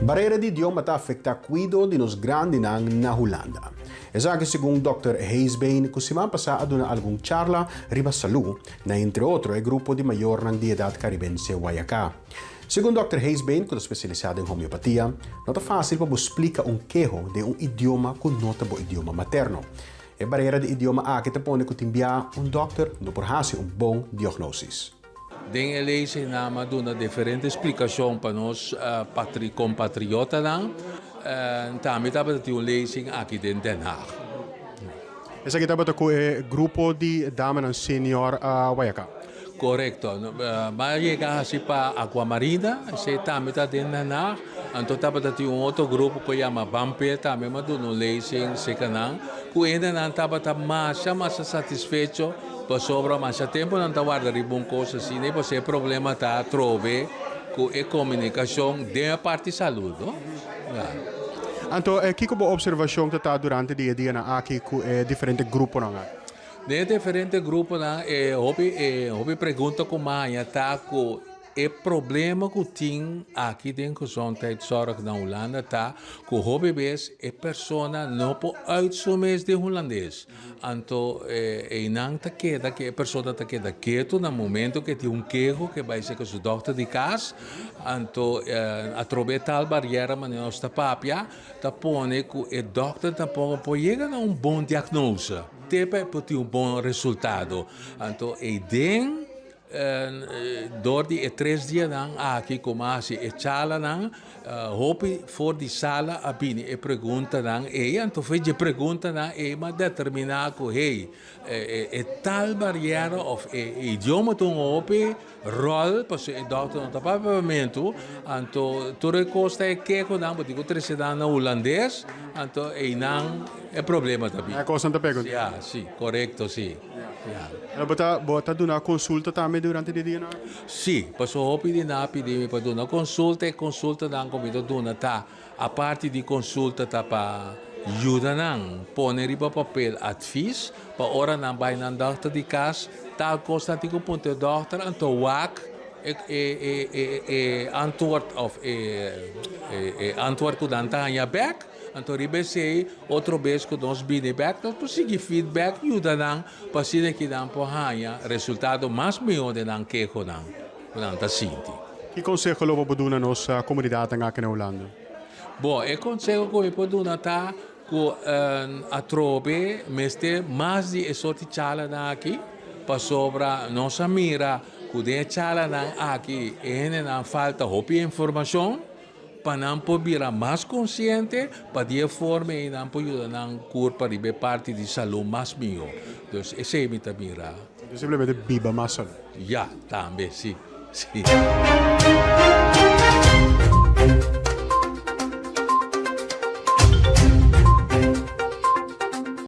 Barera di idioma ta afektá kuido di nos grandinan na Hulanda. Esaki segun dòkter Heesbeen ku siman pasá a duna algun charla riba salú na entre otro e grupo di mayornan di edat karibense Wayaká. Segun dòkter Heesbeen ku ta spesialisá den homeopatia, no ta fásil pa bo splika un keho den un idioma ku no ta bo idioma materno. E barera di idioma aki ta pone ku tin bia un dòkter no por hasi un bon diagnosis. Den e lei Senama a duna diferente splikashon pa nos kompatriotanan. Tambe tabata tin un lezing aki den Den Haag. Esaki tabata ku e grupo di damanan senior Guayaká? Korekto. Bo a yega hasi pa Aquamarina, esei tambe ta den Den Haag. Anto tabata tin un otro grupo ku yama Bampe, tambe mi a duna un lezing serka nan. Ku hendenan tabata masha masha satisfecho pasobra masha tempu nan ta warda riba un kos asina i pasobra e problema ta atrobe ku e komunikashon den e parti salud no. Ya. Anto kiko bo opservashon ta ta durante di e dianan aki ku e diferente gruponan aki? Den e diferente gruponan e hopi e hopi pregunta ku mi a haña ta ku E problema ku tin aki den gezondheidszorg na Hulanda ta ku hopi bes e persona no por uit su mes den Hulandes. Anto einan ta keda ku e persona ta keda ketu na momento ku e tin un keho ku e bai seka su dòkter di kas. Anto atrobe e tal bariera manera nos ta papia ta pone ku e dòkter tampoko por yega na un bon diagnose te pa e por tin un bon resultado. Anto eiden. Dor di e tres dianan aki ku mi a hasi e chalanan, hopi for di sala a bini e preguntanan ei. Anto for dje preguntanan ei mi a determiná ku hey, e tal bariera òf e idioma ta un hopi ròl pasobra e dòkter no ta papia papiamentu. Anto tur e kos ta e kehonan bo tin ku trese nan na hulandes, anto einan e problema ta bini. E kosnan ta pega. Ya, si, korekto si. Pero bo ta bo ta duna konsulta tambe durante di dia nan? Sí, pasobra hopi di nan a pidi mi pa duna konsulta. E konsultanan ku mi ta duna ta, aparte di konsulta ta pa yuda nan pone riba papel advis pa ora nan bai nan dòkter di kas, tal kos nan tin ku puntra e dòkter, anto wak e e e e antwoord òf e e antwoord ku nan ta haña bèk. Anto riba esei, otro bes ku nos bini bèk, nos por sigui feedback yuda nan pa asina ki nan por haña resultado mas mihó den nan kehonan ku nan ta sinti. Ki konseho lo bo por duna nos komunidatnan aki na Hulanda? Bon, e konseho ku mi por duna ta ku atrobe mester mas di e sorti chalanan aki, pasobra nos a mira ku den e chalanan aki e hendenan falta hopi informashon. Pa nan por bira mas konsiente, pa di e forma ei nan por yuda nan kurpa riba e parti di salú mas mihó. Dus esei mi ta mira. Simplemente biba mas salú. Ya, tambe, si, si.